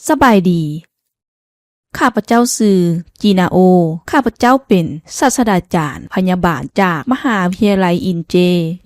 ສະບາຍດີ. ຂ້າພະເຈົ້າຊື່ ຈີນາໂອ. ຂ້າພະເຈົ້າເປັນສາດສະດາຈານພະຍາບານຈາກມະຫາວິທະຍາໄລອິນເຈ.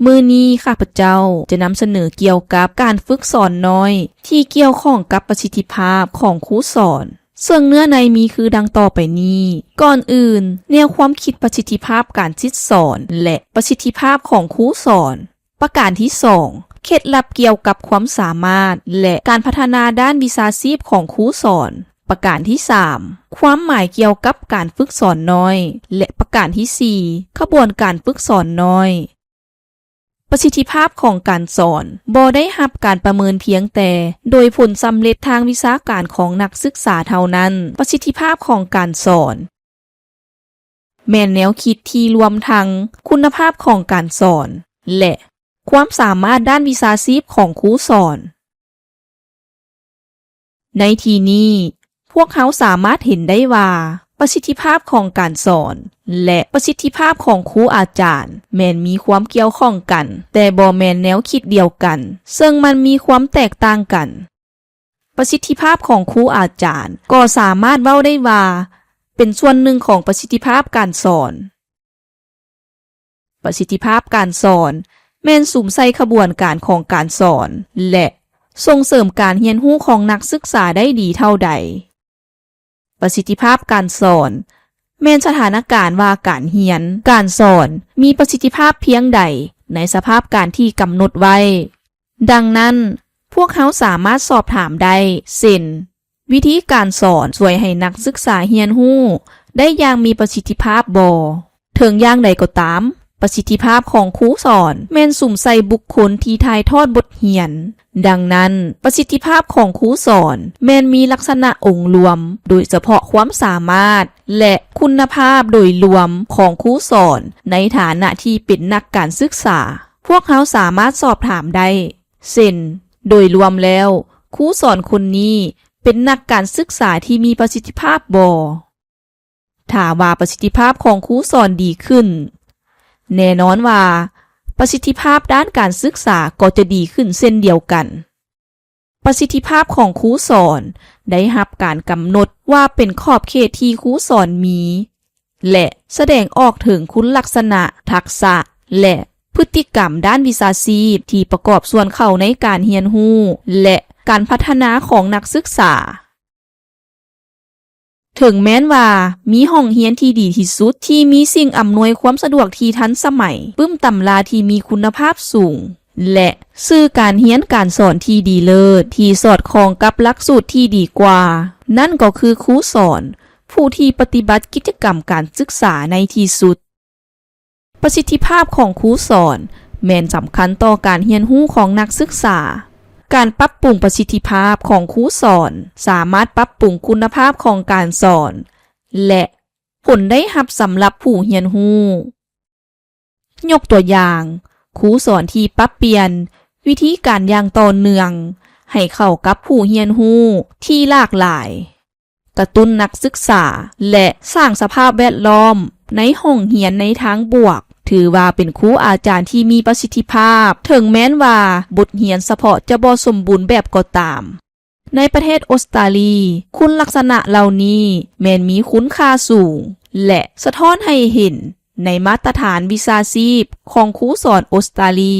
ມື້ນີ້ຂ້າພະເຈົ້າຈະນຳສະເໜີກ່ຽວກັບການຝຶກສອນນ້ອຍທີ່ກ່ຽວຂ້ອງກັບປະສິດທິພາບຂອງຄູສອນ, ເຊິ່ງເນື້ອໃນມີຄືດັ່ງຕໍ່ໄປນີ້. ກ່ອນອື່ນ, ແນວຄວາມຄິດປະສິດທິພາບການສິດສອນ ແລະ ປະສິດທິພາບຂອງຄູສອນ. ປະການທີສອງ, ເຄັດລັບກ່ຽວກັບຄວາມສາມາດ ແລະ ການພັດທະນາດ້ານວິຊາຊີບຂອງຄູສອນ. ປະການທີສາມ, ຄວາມໝາຍກ່ຽວກັບການຝຶກສອນນ້ອຍ ແລະ ປະການທີສີ່, ຂະບວນການຝຶກສອນນ້ອຍ. ປະສິດທິພາບຂອງການສອນບໍ່ໄດ້ຮັບການປະເມີນພຽງແຕ່ໂດຍຜົນສຳເລັດທາງວິຊາການຂອງນັກສຶກສາເທົ່ານັ້ນ. ປະສິດທິພາບຂອງການສອນ ແມ່ນແນວຄິດທີ່ລວມທັງຄຸນນະພາບຂອງການສອນ ແລະ ຄວາມສາມາດດ້ານວິຊາຊີບຂອງຄູສອນ. ໃນທີ່ນີ້, ພວກເຮົາສາມາດເຫັນໄດ້ວ່າ ປະສິດທິພາບຂອງການສອນ ແລະ ປະສິດທິພາບຂອງຄູອາຈານ ແມ່ນມີຄວາມກ່ຽວຂ້ອງກັນ, ແຕ່ບໍ່ແມ່ນແນວຄິດດຽວກັນ, ເຊິ່ງມັນມີຄວາມແຕກຕ່າງກັນ. ປະສິດທິພາບຂອງຄູອາຈານກໍສາມາດເວົ້າໄດ້ວ່າເປັນສ່ວນໜຶ່ງຂອງປະສິດທິພາບການສອນ. ປະສິດທິພາບການສອນແມ່ນສຸມໃສ່ຂະບວນການຂອງການສອນ ແລະ ສົ່ງເສີມການຮຽນຮູ້ຂອງນັກສຶກສາໄດ້ດີເທົ່າໃດ. ປະສິດທິພາບການສອນແມ່ນສະຖານະການວ່າການຮຽນ, ການສອນມີປະສິດທິພາບພຽງໃດໃນສະພາບການທີ່ກຳນົດໄວ້. ດັ່ງນັ້ນ, ພວກເຮົາສາມາດສອບຖາມໄດ້, ເຊັ່ນ, ວິທີການສອນຊ່ວຍໃຫ້ນັກສຶກສາຮຽນຮູ້ໄດ້ຢ່າງມີປະສິດທິພາບບໍ່? ເຖິງຢ່າງໃດກໍຕາມ, ປະສິດທິພາບຂອງຄູສອນແມ່ນສຸມໃສ່ບຸກຄົນທີ່ຖ່າຍທອດບົດຮຽນ. ດັ່ງນັ້ນ, ປະສິດທິພາບຂອງຄູສອນແມ່ນມີລັກສະນະອົງລວມ, ໂດຍສະເພາະຄວາມສາມາດ ແລະ ຄຸນນະພາບໂດຍລວມຂອງຄູສອນໃນຖານະທີ່ເປັນນັກການສຶກສາ. ພວກເຮົາສາມາດສອບຖາມໄດ້, ເຊັ່ນ, ໂດຍລວມແລ້ວ, ຄູສອນຄົນນີ້ເປັນນັກການສຶກສາທີ່ມີປະສິດທິພາບບໍ່? ຖ້າວ່າປະສິດທິພາບຂອງຄູສອນດີຂຶ້ນ, ແນ່ນອນວ່າປະສິດທິພາບດ້ານການສຶກສາກໍຈະດີຂຶ້ນເຊັ່ນດຽວກັນ. ປະສິດທິພາບຂອງຄູສອນໄດ້ຮັບການກຳນົດວ່າເປັນຂອບເຂດທີ່ຄູສອນມີ ແລະ ສະແດງອອກເຖິງຄຸນລັກສະນະ, ທັກສະ ແລະ ພຶດຕິກຳດ້ານວິຊາຊີບທີ່ປະກອບສ່ວນເຂົ້າໃນການຮຽນຮູ້ ແລະ ການພັດທະນາຂອງນັກສຶກສາ. ເຖິງແມ່ນວ່າມີຫ້ອງຮຽນທີ່ດີທີ່ສຸດ, ທີ່ມີສິ່ງອຳນວຍຄວາມສະດວກທີ່ທັນສະໄໝ, ປຶ້ມຕຳລາທີ່ມີຄຸນນະພາບສູງ ແລະ ສື່ການຮຽນການສອນທີ່ດີເລີດ, ທີ່ສອດຄ່ອງກັບຫຼັກສູດທີ່ດີກວ່າ, ນັ້ນກໍຄືຄູສອນຜູ້ທີ່ປະຕິບັດກິດຈະກຳການສຶກສາໃນທີ່ສຸດ. ປະສິດທິພາບຂອງຄູສອນແມ່ນສຳຄັນຕໍ່ການຮຽນຮູ້ຂອງນັກສຶກສາ. ການປັບປຸງປະສິດທິພາບຂອງຄູສອນສາມາດປັບປຸງຄຸນນະພາບຂອງການສອນ ແລະ ຜົນໄດ້ຮັບສຳລັບຜູ້ຮຽນຮູ້. ຍົກຕົວຢ່າງ, ຄູສອນທີ່ປັບປ່ຽນວິທີການຢ່າງຕໍ່ເນື່ອງໃຫ້ເຂົ້າກັບຜູ້ຮຽນຮູ້ທີ່ຫຼາກຫຼາຍ. ກະຕຸ້ນນັກສຶກສາ ແລະ ສ້າງສະພາບແວດລ້ອມໃນຫ້ອງຮຽນໃນທາງບວກ, ຖືວ່າເປັນຄູອາຈານທີ່ມີປະສິດທິພາບ, ເຖິງແມ່ນວ່າບົດຮຽນສະເພາະຈະບໍ່ສົມບູນແບບກໍຕາມ. ໃນປະເທດອົດສະຕາລີ, ຄຸນລັກສະນະເຫຼົ່ານີ້ແມ່ນມີຄຸນຄ່າສູງ ແລະ ສະທ້ອນໃຫ້ເຫັນໃນມາດຕະຖານວິຊາຊີບຂອງຄູສອນອົດສະຕາລີ.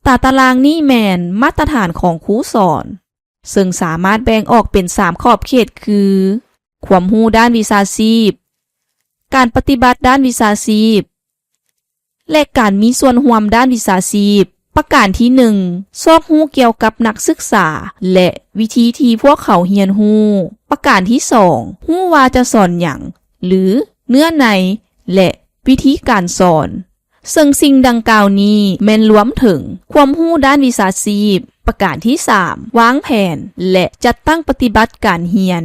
ຕາຕະລາງນີ້ແມ່ນມາດຕະຖານຂອງຄູສອນ ເຊິ່ງສາມາດແບ່ງອອກເປັນສາມຂອບເຂດຄື ຄວາມຮູ້ດ້ານວິຊາຊີບ, ການປະຕິບັດດ້ານວິຊາຊີບ ແລະ ການມີສ່ວນຮ່ວມດ້ານວິຊາຊີບ. ປະການທີໜຶ່ງ, ຊອກຮູ້ກ່ຽວກັບນັກສຶກສາ ແລະ ວິທີທີ່ພວກເຂົາຮຽນຮູ້. ປະການທີສອງ, ຮູ້ວ່າຈະສອນຫຍັງ ຫຼື ເນື້ອໃນ ແລະ ວິທີການສອນ. ເຊິ່ງສິ່ງດັ່ງກ່າວນີ້ແມ່ນລວມເຖິງຄວາມຮູ້ດ້ານວິຊາຊີບ. ປະການທີສາມ, ວາງແຜນ ແລະ ຈັດຕັ້ງປະຕິບັດການຮຽນ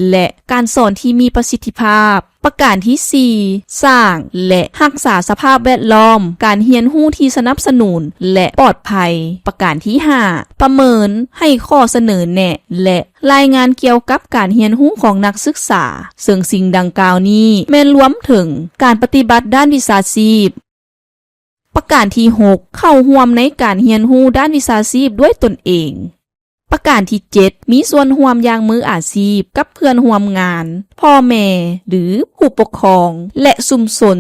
ແລະ ການສອນທີ່ມີປະສິດທິພາບ. ປະການທີສີ່, ສ້າງ ແລະ ຮັກສາສະພາບແວດລ້ອມການຮຽນຮູ້ທີ່ສະໜັບສະໜູນ ແລະ ປອດໄພ. ປະການທີຫ້າ, ປະເມີນ, ໃຫ້ຂໍ້ສະເໜີແນະ ແລະ ລາຍງານກ່ຽວກັບການຮຽນຮູ້ຂອງນັກສຶກສາ, ເຊິ່ງສິ່ງດັ່ງກ່າວນີ້ແມ່ນລວມເຖິງການປະຕິບັດດ້ານວິຊາຊີບ. ປະການທີຫົກ, ເຂົ້າຮ່ວມໃນການຮຽນຮູ້ດ້ານວິຊາຊີບດ້ວຍຕົນເອງ. ປະການທີເຈັດ ມີສ່ວນຮ່ວມຢ່າງມືອາຊີບກັບເພື່ອນຮ່ວມງານ, ພໍ່ແມ່ ຫຼື ຜູ້ປົກຄອງ ແລະ ຊຸມຊົນ.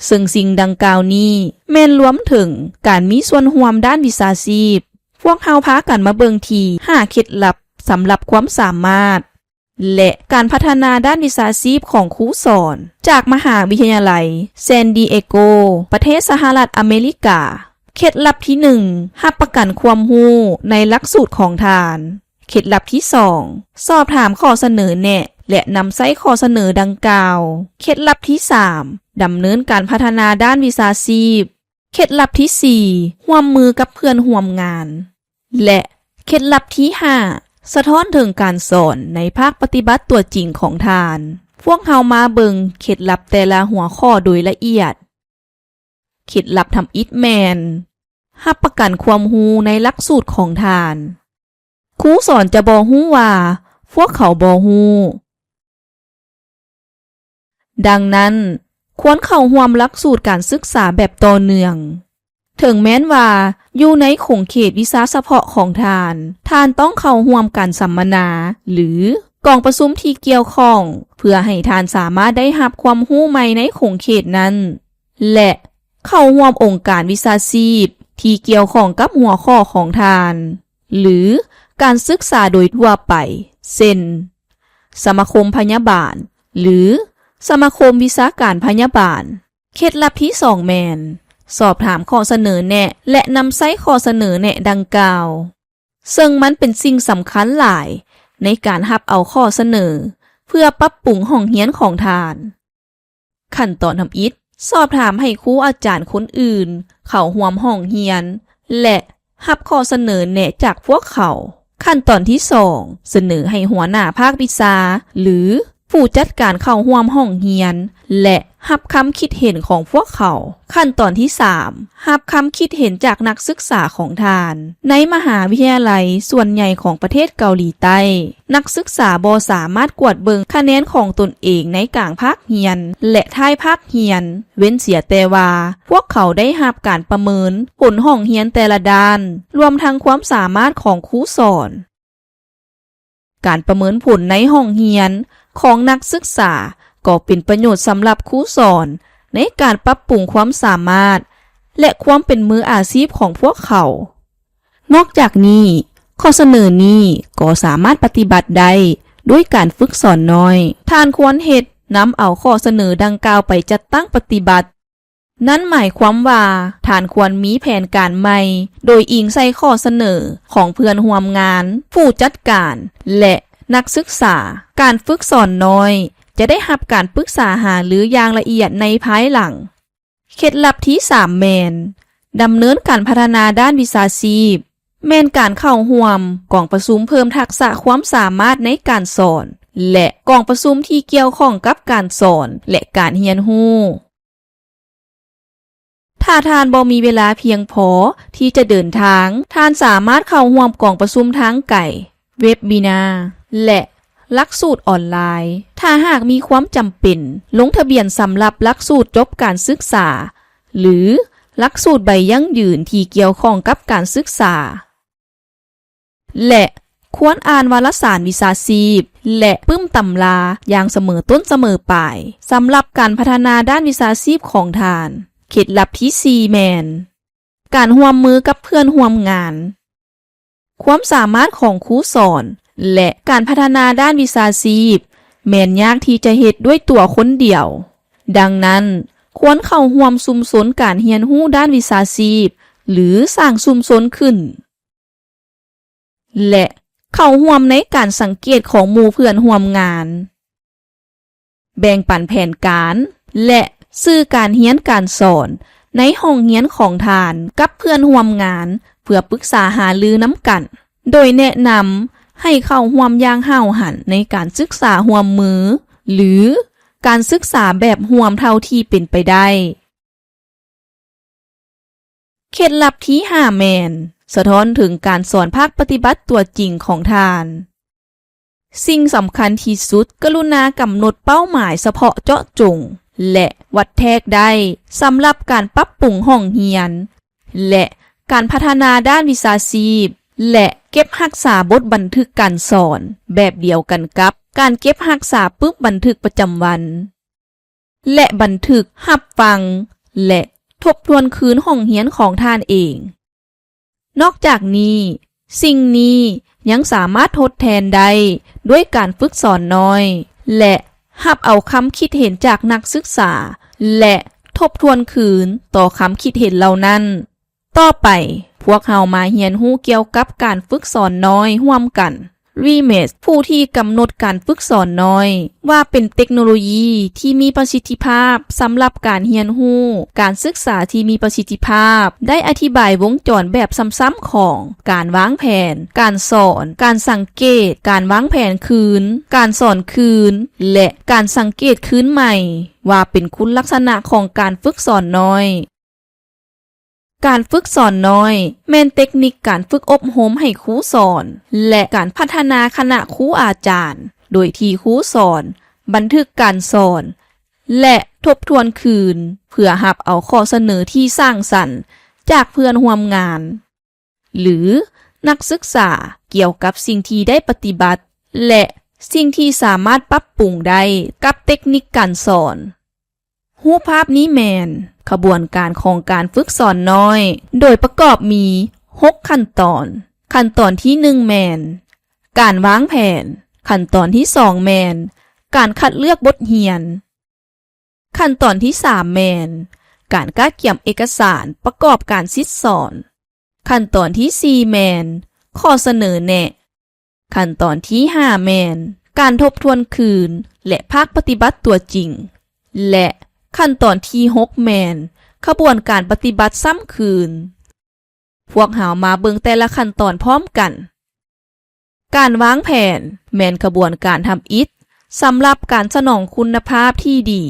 ເຊິ່ງສິ່ງດັ່ງກ່າວນີ້ແມ່ນລວມເຖິງການມີສ່ວນຮ່ວມດ້ານວິຊາຊີບ. ພວກເຮົາພາກັນມາເບິ່ງທີ່ຫ້າເຄັດລັບສຳລັບຄວາມສາມາດ ແລະ ການພັດທະນາດ້ານວິຊາຊີບຂອງຄູສອນ ຈາກມະຫາວິທະຍາໄລ San Diego ປະເທດສະຫະລັດອາເມລິກາ. ເຄັດລັບທີໜຶ່ງ ຮັບປະກັນຄວາມຮູ້ໃນຫຼັກສູດຂອງທ່ານ. ເຄັດລັບທີສອງ ສອບຖາມຂໍ້ສະເໜີແນະ ແລະ ນຳໃຊ້ຂໍ້ສະເໜີດັ່ງກ່າວ. ເຄັດລັບທີສາມ ດຳເນີນການພັດທະນາດ້ານວິຊາຊີບ. ເຄັດລັບທີສີ່ ຮ່ວມມືກັບເພື່ອນຮ່ວມງານ. ແລະ ເຄັດລັບທີຫ້າ ສະທ້ອນເຖິງການສອນໃນພາກປະຕິບັດຕົວຈິງຂອງທ່ານ. ພວກເຮົາມາເບິ່ງເຄັດລັບແຕ່ລະຫົວຂໍ້ໂດຍລະອຽດ. ເຄັດລັບທຳອິດແມ່ນ ຮັບປະກັນຄວາມຮູ້ໃນຫຼັກສູດຂອງທ່ານ. ຄູສອນຈະບໍ່ຮູ້ວ່າພວກເຂົາບໍ່ຮູ້. ດັ່ງນັ້ນ, ຄວນເຂົ້າຮ່ວມຫຼັກສູດການສຶກສາແບບຕໍ່ເນື່ອງ. ເຖິງແມ່ນວ່າຢູ່ໃນຂົງເຂດວິຊາສະເພາະຂອງທ່ານ, ທ່ານຕ້ອງເຂົ້າຮ່ວມການສຳມະນາ ຫຼື ກອງປະຊຸມທີ່ກ່ຽວຂ້ອງ ເພື່ອໃຫ້ທ່ານສາມາດໄດ້ຮັບຄວາມຮູ້ໃໝ່ໃນຂົງເຂດນັ້ນ ແລະ ເຂົ້າຮ່ວມອົງການວິຊາຊີບທີ່ກ່ຽວຂ້ອງກັບຫົວຂໍ້ຂອງທ່ານ ຫຼື ການສຶກສາໂດຍທົ່ວໄປ, ເຊັ່ນ ສະມາຄົມພະຍາບານ ຫຼື ສະມາຄົມວິຊາການພະຍາບານ. ເຄັດລັບທີສອງແມ່ນ ສອບຖາມຂໍ້ສະເໜີແນະ ແລະ ນຳໃຊ້ຂໍ້ສະເໜີແນະດັ່ງກ່າວ, ເຊິ່ງມັນເປັນສິ່ງສຳຄັນຫຼາຍໃນການຮັບເອົາຂໍ້ສະເໜີເພື່ອປັບປຸງຫ້ອງຮຽນຂອງທ່ານ. ຂັ້ນຕອນທຳອິດ, ສອບຖາມໃຫ້ຄູອາຈານຄົນອື່ນເຂົ້າຮ່ວມຫ້ອງຮຽນ ແລະ ຮັບຂໍ້ສະເໜີແນະຈາກພວກເຂົາ. ຂັ້ນຕອນທີສອງ ສະເໜີໃຫ້ຫົວໜ້າພາກວິຊາ ຫຼື ຜູ້ຈັດການເຂົ້າຮ່ວມຫ້ອງຮຽນ ແລະ ຮັບຄຳຄິດເຫັນຂອງພວກເຂົາ. ຂັ້ນຕອນທີສາມ ຮັບຄຳຄິດເຫັນຈາກນັກສຶກສາຂອງທ່ານ. ໃນມະຫາວິທະຍາໄລສ່ວນໃຫຍ່ຂອງປະເທດເກົາຫຼີໃຕ້, ນັກສຶກສາບໍ່ສາມາດກວດເບິ່ງຄະແນນຂອງຕົນເອງໃນກາງພາກຮຽນ ແລະ ທ້າຍພາກຮຽນ, ເວັ້ນເສຍແຕ່ວ່າພວກເຂົາໄດ້ຮັບການປະເມີນຜົນຫ້ອງຮຽນແຕ່ລະດ້ານ, ລວມທັງຄວາມສາມາດຂອງຄູສອນ. ການປະເມີນຜົນໃນຫ້ອງຮຽນຂອງນັກສຶກສາກໍເປັນປະໂຫຍດສຳລັບຄູສອນໃນການປັບປຸງຄວາມສາມາດ ແລະ ຄວາມເປັນມືອາຊີບຂອງພວກເຂົາ. ນອກຈາກນີ້, ຂໍ້ສະເໜີນີ້ກໍສາມາດປະຕິບັດໄດ້ດ້ວຍການຝຶກສອນນ້ອຍ. ທ່ານຄວນເຮັດນຳເອົາຂໍ້ສະເໜີດັ່ງກ່າວໄປຈັດຕັ້ງປະຕິບັດ. ນັ້ນໝາຍຄວາມວ່າທ່ານຄວນມີແຜນການໃໝ່ໂດຍອີງໃສ່ຂໍ້ສະເໜີຂອງເພື່ອນຮ່ວມງານ, ຜູ້ຈັດການ ແລະ ນັກສຶກສາ. ການຝຶກສອນນ້ອຍຈະໄດ້ຮັບການປຶກສາຫາລືຢ່າງລະອຽດໃນພາຍຫຼັງ. ເຄັດລັບທີສາມແມ່ນ ດຳເນີນການພັດທະນາດ້ານວິຊາຊີບ, ແມ່ນການເຂົ້າຮ່ວມກອງປະຊຸມເພີ່ມທັກສະຄວາມສາມາດໃນການສອນ ແລະ ກອງປະຊຸມທີ່ກ່ຽວຂ້ອງກັບການສອນ ແລະ ການຮຽນຮູ້. ຖ້າທ່ານບໍ່ມີເວລາພຽງພໍທີ່ຈະເດີນທາງ, ທ່ານສາມາດເຂົ້າຮ່ວມກອງປະຊຸມທາງໄກ, ເວັບບິນາ ແລະ ຫຼັກສູດອອນລາຍ. ຖ້າຫາກມີຄວາມຈຳເປັນ, ລົງທະບຽນສຳລັບຫຼັກສູດຈົບການສຶກສາ ຫຼື ຫຼັກສູດໃບຢັ້ງຢືນທີ່ກ່ຽວຂ້ອງກັບການສຶກສາ. ແລະ ຄວນອ່ານວາລະສານວິຊາຊີບ ແລະ ປຶ້ມຕຳລາຢ່າງສະເໝີຕົ້ນສະເໝີປາຍ ສຳລັບການພັດທະນາດ້ານວິຊາຊີບຂອງທ່ານ. ເຄັດລັບທີສີ່ແມ່ນ ການຮ່ວມມືກັບເພື່ອນຮ່ວມງານ. ຄວາມສາມາດຂອງຄູສອນ ແລະ ການພັດທະນາດ້ານວິຊາຊີບ ແມ່ນຍາກທີ່ຈະເຮັດດ້ວຍຕົວຄົນດຽວ. ດັ່ງນັ້ນ, ຄວນເຂົ້າຮ່ວມຊຸມຊົນການຮຽນຮູ້ດ້ານວິຊາຊີບ ຫຼື ສ້າງຊຸມຊົນຂຶ້ນ. ແລະ ເຂົ້າຮ່ວມໃນການສັງເກດຂອງໝູ່ເພື່ອນຮ່ວມງານ, ແບ່ງປັນແຜນການ ແລະ ສື່ການຮຽນການສອນໃນຫ້ອງຮຽນຂອງທ່ານກັບເພື່ອນຮ່ວມງານ ເພື່ອປຶກສາຫາລືນຳກັນ, ໂດຍແນະນຳໃຫ້ເຂົ້າຮ່ວມຢ່າງຫ້າວຫັນໃນການສຶກສາຮ່ວມມື ຫຼື ການສຶກສາແບບຮ່ວມເທົ່າທີ່ເປັນໄປໄດ້. ເຄັດລັບທີຫ້າແມ່ນ ສະທ້ອນເຖິງການສອນພາກປະຕິບັດຕົວຈິງຂອງທ່ານ. ສິ່ງສຳຄັນທີ່ສຸດ, ກະລຸນາກຳນົດເປົ້າໝາຍສະເພາະເຈາະຈົງ ແລະ ວັດແທກໄດ້ ສຳລັບການປັບປຸງຫ້ອງຮຽນ ແລະ ການພັດທະນາດ້ານວິຊາຊີບ ແລະ ເກັບຮັກສາບົດບັນທຶກການສອນ ແບບດຽວກັນກັບການເກັບຮັກສາປຶບບັນທຶກປະຈຳວັນ ແລະ ບັນທຶກຮັບຟັງ ແລະ ທົບທວນຄືນຫ້ອງຮຽນຂອງທ່ານເອງ. ນອກຈາກນີ້, ສິ່ງນີ້ຍັງສາມາດທົດແທນໄດ້ດ້ວຍການຝຶກສອນນ້ອຍ ແລະ ຮັບເອົາຄຳຄິດເຫັນຈາກນັກສຶກສາ ແລະ ທົບທວນຄືນຕໍ່ຄຳຄິດເຫັນເຫຼົ່ານັ້ນ. ຕໍ່ໄປ, ພວກເຮົາມາຮຽນຮູ້ກ່ຽວກັບການຝຶກສອນນ້ອຍຮ່ວມກັນ. ຣີເມສ ຜູ້ທີ່ກຳນົດການຝຶກສອນນ້ອຍ ວ່າເປັນເຕັກໂນໂລຢີທີ່ມີປະສິດທິພາບສຳລັບການຮຽນຮູ້, ການສຶກສາທີ່ມີປະສິດທິພາບ ໄດ້ອະທິບາຍວົງຈອນແບບຊ້ຳໆຂອງການວາງແຜນ, ການສອນ, ການສັງເກດ, ການວາງແຜນຄືນ, ການສອນຄືນ ແລະ ການສັງເກດຄືນໃໝ່ ວ່າເປັນຄຸນລັກສະນະຂອງການຝຶກສອນນ້ອຍ. ການຝຶກສອນນ້ອຍ ແມ່ນເຕັກນິກການຝຶກອົບຮົມໃຫ້ຄູສອນ ແລະ ການພັດທະນາຄະນະຄູອາຈານ ໂດຍທີ່ຄູສອນ ບັນທຶກການສອນ ແລະ ທົບທວນຄືນ ເພື່ອຮັບເອົາຂໍ້ສະເໜີທີ່ສ້າງສັນຈາກເພື່ອນຮ່ວມງານ ຫຼື ນັກສຶກສາ ກ່ຽວກັບສິ່ງທີ່ໄດ້ປະຕິບັດ ແລະ ສິ່ງທີ່ສາມາດປັບປຸງໄດ້ກັບເຕັກນິກການສອນ. ຮູບພາບນີ້ແມ່ນຂະບວນການຂອງການຝຶກສອນນ້ອຍ ໂດຍປະກອບມີຫົກຂັ້ນຕອນ. ຂັ້ນຕອນທີໜຶ່ງແມ່ນການວາງແຜນ, ຂັ້ນຕອນທີສອງແມ່ນການຄັດເລືອກບົດຮຽນ, ຂັ້ນຕອນທີສາມແມ່ນການກະກຽມເອກະສານປະກອບການສິດສອນ, ຂັ້ນຕອນທີສີ່ແມ່ນຂໍ້ສະເໜີແນະ, ຂັ້ນຕອນທີຫ້າແມ່ນການທົບທວນຄືນ ແລະ ພາກປະຕິບັດຕົວຈິງ ແລະ ຂັ້ນຕອນທີຫົກແມ່ນຂະບວນການປະຕິບັດຊ້ຳຄືນ. ພວກເຮົາມາເບິ່ງແຕ່ລະຂັ້ນຕອນພ້ອມກັນ. ການວາງແຜນແມ່ນຂະບວນການທຳອິດສຳລັບການສະໜອງຄຸນນະພາບທີ່ດີ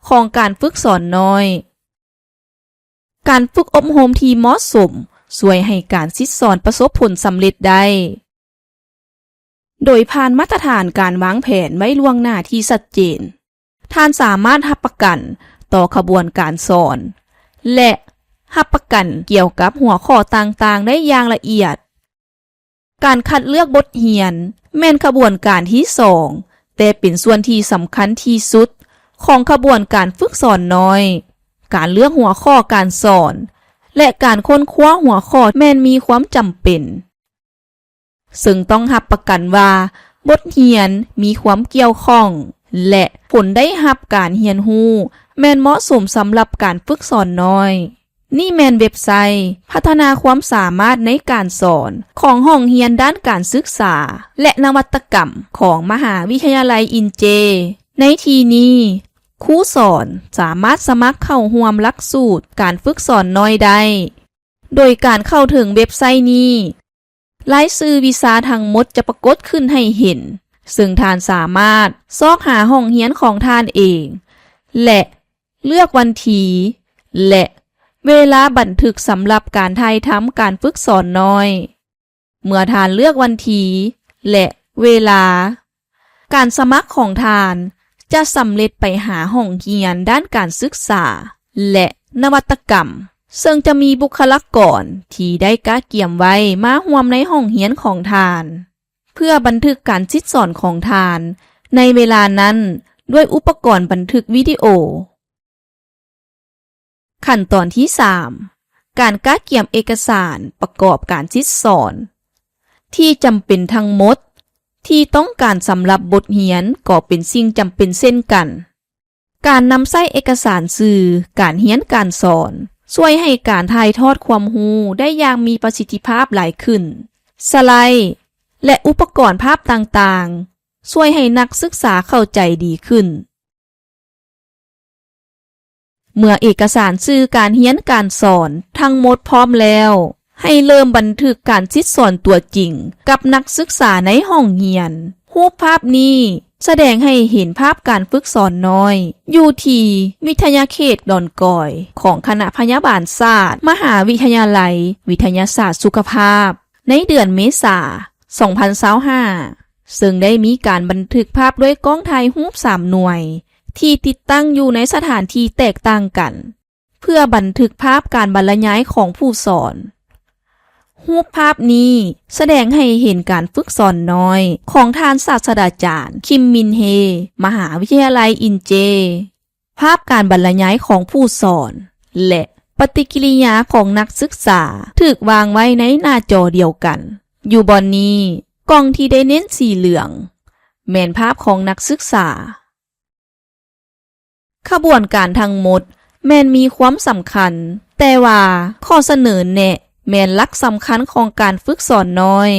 ຂອງການຝຶກສອນນ້ອຍ. ການຝຶກອົບຮົມທີ່ເໝາະສົມຊ່ວຍໃຫ້ການສິດສອນປະສົບຜົນສຳເລັດໄດ້. ໂດຍຜ່ານມາດຕະຖານການວາງແຜນໄວ້ລ່ວງໜ້າທີ່ຊັດເຈນ, ທ່ານສາມາດຮັບປະກັນຕໍ່ຂະບວນການສອນ ແລະ ຮັບປະກັນກ່ຽວກັບຫົວຂໍ້ຕ່າງໆໄດ້ຢ່າງລະອຽດ. ການຄັດເລືອກບົດຮຽນແມ່ນຂະບວນການທີສອງ, ແຕ່ເປັນສ່ວນທີ່ສຳຄັນທີ່ສຸດຂອງຂະບວນການຝຶກສອນນ້ອຍ. ການເລືອກຫົວຂໍ້ການສອນ ແລະ ການຄົ້ນຄວ້າຫົວຂໍ້ແມ່ນມີຄວາມຈຳເປັນ, ເຊິ່ງຕ້ອງຮັບປະກັນວ່າບົດຮຽນມີຄວາມກ່ຽວຂ້ອງ ແລະ ຜົນໄດ້ຮັບການຮຽນຮູ້ແມ່ນເໝາະສົມສຳລັບການຝຶກສອນນ້ອຍ. ນີ້ແມ່ນເວັບໄຊພັດທະນາຄວາມສາມາດໃນການສອນຂອງຫ້ອງຮຽນດ້ານການສຶກສາ ແລະ ນະວັດຕະກຳຂອງມະຫາວິທະຍາໄລອິນເຈ. ໃນທີ່ນີ້, ຄູສອນສາມາດສະໝັກເຂົ້າຮ່ວມຫຼັກສູດການຝຶກສອນນ້ອຍໄດ້ ໂດຍການເຂົ້າເຖິງເວັບໄຊນີ້. ລາຍຊື່ວິຊາທັງໝົດຈະປາກົດຂຶ້ນໃຫ້ເຫັນ, ເຊິ່ງທ່ານສາມາດຊອກຫາຫ້ອງຮຽນຂອງທ່ານເອງ ແລະ ເລືອກວັນທີ ແລະ ເວລາບັນທຶກສຳລັບການຖ່າຍທຳການຝຶກສອນນ້ອຍ. ເມື່ອທ່ານເລືອກວັນທີ ແລະ ເວລາ, ການສະໝັກຂອງທ່ານຈະສຳເລັດໄປຫາຫ້ອງຮຽນດ້ານການສຶກສາ ແລະ ນະວັດຕະກຳ, ເຊິ່ງຈະມີບຸກຄະລາກອນທີ່ໄດ້ກະກຽມໄວ້ມາຮ່ວມໃນຫ້ອງຮຽນຂອງທ່ານ ເພື່ອບັນທຶກການສິດສອນຂອງທ່ານໃນເວລານັ້ນດ້ວຍອຸປະກອນບັນທຶກວິດີໂອ. ຂັ້ນຕອນທີສາມ, ການກະກຽມເອກະສານປະກອບການສິດສອນ ທີ່ຈຳເປັນທັງໝົດທີ່ຕ້ອງການສຳລັບບົດຮຽນກໍເປັນສິ່ງຈຳເປັນເຊັ່ນກັນ. ການນຳໃຊ້ເອກະສານສື່ການຮຽນການສອນຊ່ວຍໃຫ້ການຖ່າຍທອດຄວາມຮູ້ໄດ້ຢ່າງມີປະສິດທິພາບຫຼາຍຂຶ້ນ. ສະໄລ ແລະ ອຸປະກອນພາບຕ່າງໆ ຊ່ວຍໃຫ້ນັກສຶກສາເຂົ້າໃຈດີຂຶ້ນ. ເມື່ອເອກະສານສື່ການຮຽນການສອນທັງໝົດພ້ອມແລ້ວ, ໃຫ້ເລີ່ມບັນທຶກການສິດສອນຕົວຈິງກັບນັກສຶກສາໃນຫ້ອງຮຽນ. ຮູບພາບນີ້ສະແດງໃຫ້ເຫັນພາບການຝຶກສອນນ້ອຍຢູ່ທີ່ວິທະຍາເຂດດອນກອຍຂອງຄະນະພະຍາບານສາດ ມະຫາວິທະຍາໄລວິທະຍາສາດສຸຂະພາບ ໃນເດືອນເມສາ ສອງພັນຊາວຫ້າ ເຊິ່ງໄດ້ມີການບັນທຶກພາບດ້ວຍກ້ອງຖ່າຍຮູບສາມໜ່ວຍ ທີ່ຕິດຕັ້ງຢູ່ໃນສະຖານທີ່ແຕກຕ່າງກັນ ເພື່ອບັນທຶກພາບການບັນລະຍາຍຂອງຜູ້ສອນ. ຮູບພາບນີ້ສະແດງໃຫ້ເຫັນການຝຶກສອນນ້ອຍຂອງທ່ານສາດສະດາຈານ ຄິມມິນເຮ ມະຫາວິທະຍາໄລອິນເຈ. ພາບການບັນລະຍາຍຂອງຜູ້ສອນ ແລະ ປະຕິກິລິຍາຂອງນັກສຶກສາຖືກວາງໄວ້ໃນໜ້າຈໍດຽວກັນ. ຢູ່ບ່ອນນີ້, ກ່ອງທີ່ໄດ້ເນັ້ນສີເຫຼືອງ ແມ່ນພາບຂອງນັກສຶກສາ. ຂະບວນການທັງໝົດແມ່ນມີຄວາມສຳຄັນ, ແຕ່ວ່າຂໍ້ສະເໜີແນະແມ່ນຫຼັກສຳຄັນຂອງການຝຶກສອນນ້ອຍ.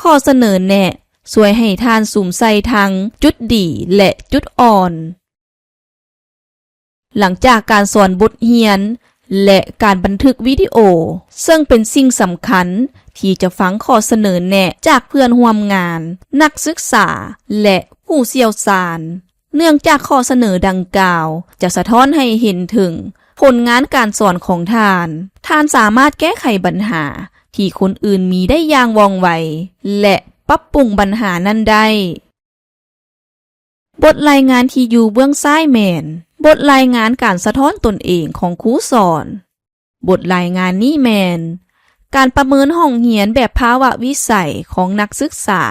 ຂໍ້ສະເໜີແນະຊ່ວຍໃຫ້ທ່ານສຸມໃສ່ທັງຈຸດດີ ແລະ ຈຸດອ່ອນ. ຫຼັງຈາກການສອນບົດຮຽນ ແລະ ການບັນທຶກວິດີໂອ, ເຊິ່ງເປັນສິ່ງສຳຄັນທີ່ຈະຟັງຂໍ້ສະເໜີແນະຈາກເພື່ອນຮ່ວມງານ, ນັກສຶກສາ ແລະ ຜູ້ຊ່ຽວຊານ. ເນື່ອງຈາກຂໍ້ສະເໜີດັ່ງກ່າວຈະສະທ້ອນໃຫ້ເຫັນເຖິງຜົນງານການສອນຂອງທ່ານ, ທ່ານສາມາດແກ້ໄຂບັນຫາທີ່ຄົນອື່ນມີໄດ້ຢ່າງວ່ອງໄວ ແລະ ປັບປຸງບັນຫານັ້ນໄດ້. ບົດລາຍງານທີ່ຢູ່ເບື້ອງຊ້າຍແມ່ນບົດລາຍງານການສະທ້ອນຕົນເອງຂອງຄູສອນ. ບົດລາຍງານນີ້ແມ່ນການປະເມີນຫ້ອງຮຽນແບບພາວະວິໄສຂອງນັກສຶກສາ.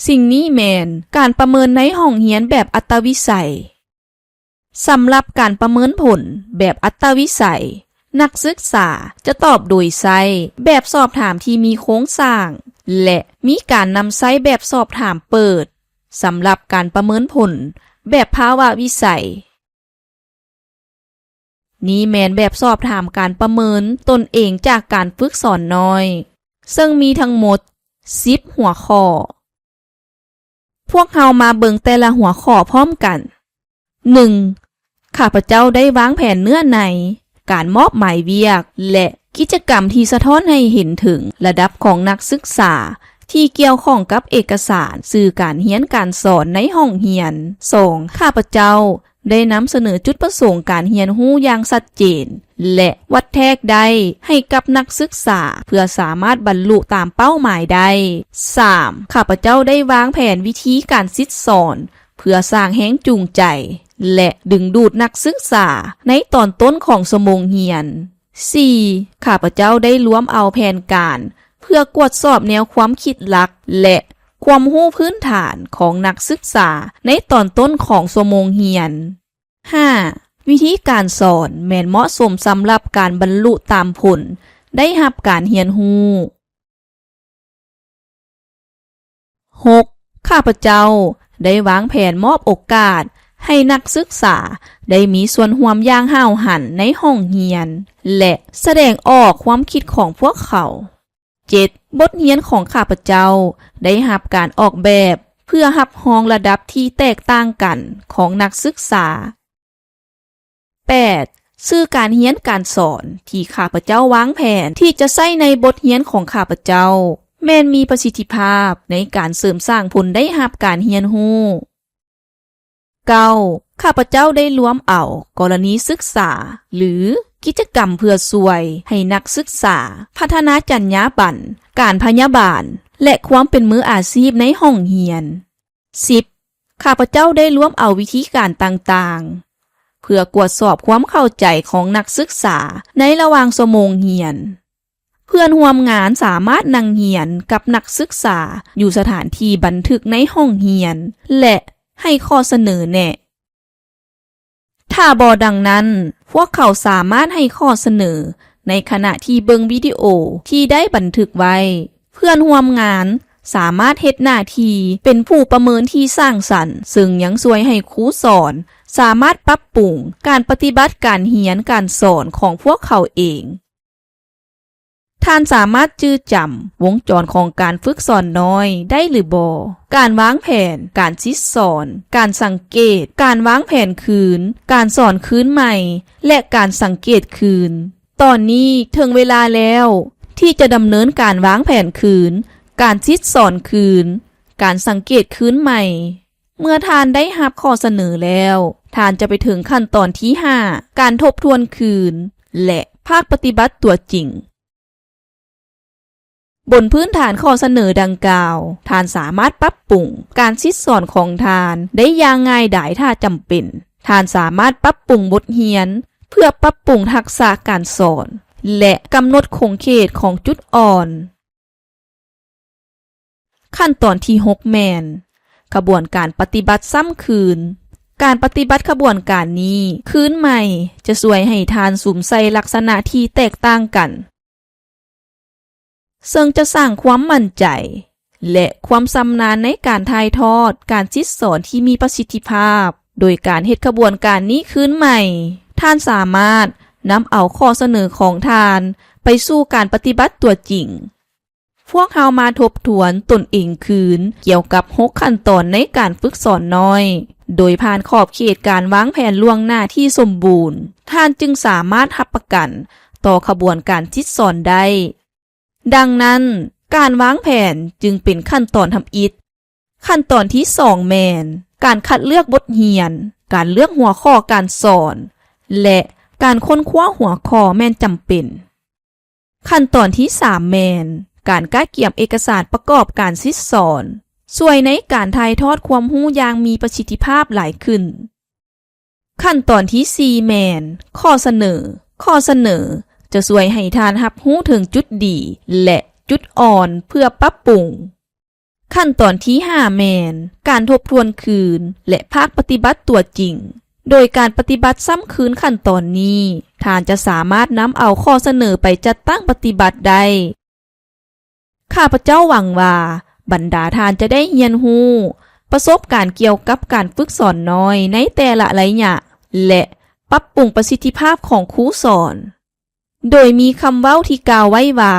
ສິ່ງນີ້ແມ່ນການປະເມີນໃນຫ້ອງຮຽນແບບອັດຕະວິໄສ. ສຳລັບການປະເມີນຜົນແບບອັດຕະວິໄສ, ນັກສຶກສາຈະຕອບໂດຍໃຊ້ແບບສອບຖາມທີ່ມີໂຄງສ້າງ ແລະ ມີການນຳໃຊ້ແບບສອບຖາມເປີດ ສຳລັບການປະເມີນຜົນແບບພາວະວິໄສ. ນີ້ແມ່ນແບບສອບຖາມການປະເມີນຕົນເອງຈາກການຝຶກສອນນ້ອຍ, ເຊິ່ງມີທັງໝົດສິບຫົວຂໍ້. ພວກເຮົາມາເບິ່ງແຕ່ລະຫົວຂໍ້ພ້ອມກັນ. ໜຶ່ງ, ຂ້າພະເຈົ້າໄດ້ວາງແຜນເນື້ອໃນ, ການມອບໝາຍວຽກ ແລະ ກິດຈະກຳທີ່ສະທ້ອນໃຫ້ເຫັນເຖິງລະດັບຂອງນັກສຶກສາທີ່ກ່ຽວຂ້ອງກັບເອກະສານສື່ການຮຽນການສອນໃນຫ້ອງຮຽນ. ສອງ, ຂ້າພະເຈົ້າໄດ້ນຳສະເໜີຈຸດປະສົງການຮຽນຮູ້ຢ່າງຊັດເຈນ ແລະ ວັດແທກໄດ້ໃຫ້ກັບນັກສຶກສາເພື່ອສາມາດບັນລຸຕາມເປົ້າໝາຍໄດ້. ສາມ, ຂ້າພະເຈົ້າໄດ້ວາງແຜນວິທີການສິດສອນ ເພື່ອສ້າງແຮງຈູງໃຈ ແລະ ດຶງດູດນັກສຶກສາໃນຕອນຕົ້ນຂອງຊົ່ວໂມງຮຽນ. ສີ່, ຂ້າພະເຈົ້າໄດ້ລວມເອົາແຜນການເພື່ອກວດສອບແນວຄວາມຄິດຫຼັກ ແລະ ຄວາມຮູ້ພື້ນຖານຂອງນັກສຶກສາໃນຕອນຕົ້ນຂອງຊົ່ວໂມງຮຽນ. ຫ້າ, ວິທີການສອນແມ່ນເໝາະສົມສຳລັບການບັນລຸຕາມຜົນໄດ້ຮັບການຮຽນຮູ້. ຫົກ, ຂ້າພະເຈົ້າໄດ້ວາງແຜນມອບໂອກາດໃຫ້ນັກສຶກສາໄດ້ມີສ່ວນຮ່ວມຢ່າງຫ້າວຫັນໃນຫ້ອງຮຽນ ແລະ ສະແດງອອກຄວາມຄິດຂອງພວກເຂົາ. ເຈັດ, ບົດຮຽນຂອງຂ້າພະເຈົ້າໄດ້ຮັບການອອກແບບເພື່ອຮັບຮອງລະດັບທີ່ແຕກຕ່າງກັນຂອງນັກສຶກສາ. ແປດ, ສື່ການຮຽນການສອນທີ່ຂ້າພະເຈົ້າວາງແຜນທີ່ຈະໃຊ້ໃນບົດຮຽນຂອງຂ້າພະເຈົ້າ ແມ່ນມີປະສິດທິພາບໃນການເສີມສ້າງຜົນໄດ້ຮັບການຮຽນຮູ້. ເກົ້າ, ຂ້າພະເຈົ້າໄດ້ລວມເອົາກໍລະນີສຶກສາ ຫຼື ກິດຈະກຳເພື່ອຊ່ວຍໃຫ້ນັກສຶກສາພັດທະນາຈັນຍາບັນການພະຍາບານ ແລະ ຄວາມເປັນມືອາຊີບໃນຫ້ອງຮຽນ. ສິບ, ຂ້າພະເຈົ້າໄດ້ລວມເອົາວິທີການຕ່າງໆ ເພື່ອກວດສອບຄວາມເຂົ້າໃຈຂອງນັກສຶກສາໃນລະຫວ່າງຊົ່ວໂມງຮຽນ. ເພື່ອນຮ່ວມງານສາມາດນັ່ງຮຽນກັບນັກສຶກສາຢູ່ສະຖານທີ່ບັນທຶກໃນຫ້ອງຮຽນ ແລະ ໃຫ້ຂໍ້ສະເໜີແນະ. ຖ້າບໍ່ດັ່ງນັ້ນ, ພວກເຂົາສາມາດໃຫ້ຂໍ້ສະເໜີໃນຂະນະທີ່ເບິ່ງວິດີໂອທີ່ໄດ້ບັນທຶກໄວ້. ເພື່ອນຮ່ວມງານສາມາດເຮັດໜ້າທີ່ເປັນຜູ້ປະເມີນທີ່ສ້າງສັນ, ເຊິ່ງຍັງຊ່ວຍໃຫ້ຄູສອນສາມາດປັບປຸງການປະຕິບັດການຮຽນການສອນຂອງພວກເຂົາເອງ. ທ່ານສາມາດຈື່ຈຳວົງຈອນຂອງການຝຶກສອນນ້ອຍໄດ້ຫຼືບໍ່? ການວາງແຜນ, ການສິດສອນ, ການສັງເກດ, ການວາງແຜນຄືນ, ການສອນຄືນໃໝ່ ແລະ ການສັງເກດຄືນ. ຕອນນີ້ເຖິງເວລາແລ້ວທີ່ຈະດຳເນີນການວາງແຜນຄືນ, ການສິດສອນຄືນ, ການສັງເກດຄືນໃໝ່. ເມື່ອທ່ານໄດ້ຮັບຂໍ້ສະເໜີແລ້ວ, ທ່ານຈະໄປເຖິງຂັ້ນຕອນທີຫ້າ, ການທົບທວນຄືນ ແລະ ພາກປະຕິບັດຕົວຈິງ. ບົນພື້ນຖານຂໍ້ສະເໜີດັ່ງກ່າວ, ທ່ານສາມາດປັບປຸງການສິດສອນຂອງທ່ານໄດ້ຢ່າງງ່າຍດາຍຖ້າຈຳເປັນ. ທ່ານສາມາດປັບປຸງບົດຮຽນເພື່ອປັບປຸງທັກສະການສອນ ແລະ ກຳນົດຂົງເຂດຂອງຈຸດອ່ອນ. ຂັ້ນຕອນທີຫົກແມ່ນ ຂະບວນການປະຕິບັດຊ້ຳຄືນ. ການປະຕິບັດຂະບວນການນີ້ຄືນໃໝ່ ຈະຊ່ວຍໃຫ້ທ່ານສຸມໃສ່ລັກສະນະທີ່ແຕກຕ່າງກັນ, ເຊິ່ງຈະສ້າງຄວາມໝັ້ນໃຈ ແລະ ຄວາມຊຳນານໃນການຖ່າຍທອດການສິດສອນທີ່ມີປະສິດທິພາບ. ໂດຍການເຮັດຂະບວນການນີ້ຄືນໃໝ່, ທ່ານສາມາດນຳເອົາຂໍ້ສະເໜີຂອງທ່ານໄປສູ່ການປະຕິບັດຕົວຈິງ. ພວກເຮົາມາທົບທວນຕົນເອງຄືນກ່ຽວກັບຫົກຂັ້ນຕອນໃນການຝຶກສອນນ້ອຍ, ໂດຍຜ່ານຂອບເຂດການວາງແຜນລ່ວງໜ້າທີ່ສົມບູນ, ທ່ານຈຶ່ງສາມາດຮັບປະກັນຕໍ່ຂະບວນການສິດສອນໄດ້. ດັ່ງນັ້ນ, ການວາງແຜນຈຶ່ງເປັນຂັ້ນຕອນທຳອິດ. ຂັ້ນຕອນທີສອງແມ່ນ ການຄັດເລືອກບົດຮຽນ, ການເລືອກຫົວຂໍ້ການສອນ ແລະ ການຄົ້ນຄວ້າຫົວຂໍ້ແມ່ນຈຳເປັນ. ຂັ້ນຕອນທີສາມແມ່ນ ການກະກຽມເອກະສານປະກອບການສິດສອນ, ຊ່ວຍໃນການຖ່າຍທອດຄວາມຮູ້ຢ່າງມີປະສິດທິພາບຫຼາຍຂຶ້ນ. ຂັ້ນຕອນທີສີ່ແມ່ນ ຂໍ້ສະເໜີ. ຂໍ້ສະເໜີຈະຊ່ວຍໃຫ້ທ່ານຮັບຮູ້ເຖິງຈຸດດີ ແລະ ຈຸດອ່ອນເພື່ອປັບປຸງ. ຂັ້ນຕອນທີຫ້າແມ່ນ ການທົບທວນຄືນ ແລະ ພາກປະຕິບັດຕົວຈິງ. ໂດຍການປະຕິບັດຊ້ຳຄືນຂັ້ນຕອນນີ້, ທ່ານຈະສາມາດນຳເອົາຂໍ້ສະເໜີໄປຈັດຕັ້ງປະຕິບັດໄດ້. ຂ້າພະເຈົ້າຫວັງວ່າ ບັນດາທ່ານຈະໄດ້ຮຽນຮູ້ປະສົບການກ່ຽວກັບການຝຶກສອນນ້ອຍໃນແຕ່ລະໄລຍະ ແລະ ປັບປຸງປະສິດທິພາບຂອງຄູສອນ. ໂດຍມີຄຳເວົ້າທີ່ກ່າວໄວ້ວ່າ,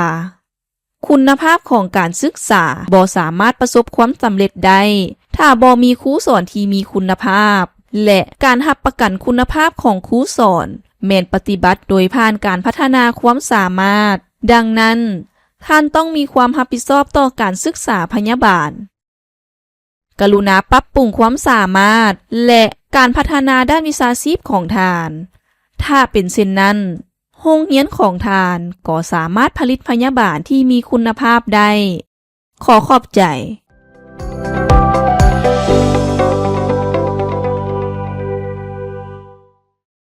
ຄຸນນະພາບຂອງການສຶກສາບໍ່ສາມາດປະສົບຄວາມສຳເລັດໄດ້ ຖ້າບໍ່ມີຄູສອນທີ່ມີຄຸນນະພາບ ແລະ ການຮັບປະກັນຄຸນນະພາບຂອງຄູສອນ ແມ່ນປະຕິບັດໂດຍຜ່ານການພັດທະນາຄວາມສາມາດ. ດັ່ງນັ້ນ, ທ່ານຕ້ອງມີຄວາມຮັບຜິດຊອບຕໍ່ການສຶກສາພະຍາບານ. ກະລຸນາປັບປຸງຄວາມສາມາດ ແລະ ການພັດທະນາດ້ານວິຊາຊີບຂອງທ່ານ. ຖ້າເປັນເຊັ່ນນັ້ນ, ໂຮງຮຽນຂອງທ່ານກໍສາມາດຜະລິດພະຍາບານທີ່ມີຄຸນນະພາບໄດ້. ຂໍຂອບໃຈ.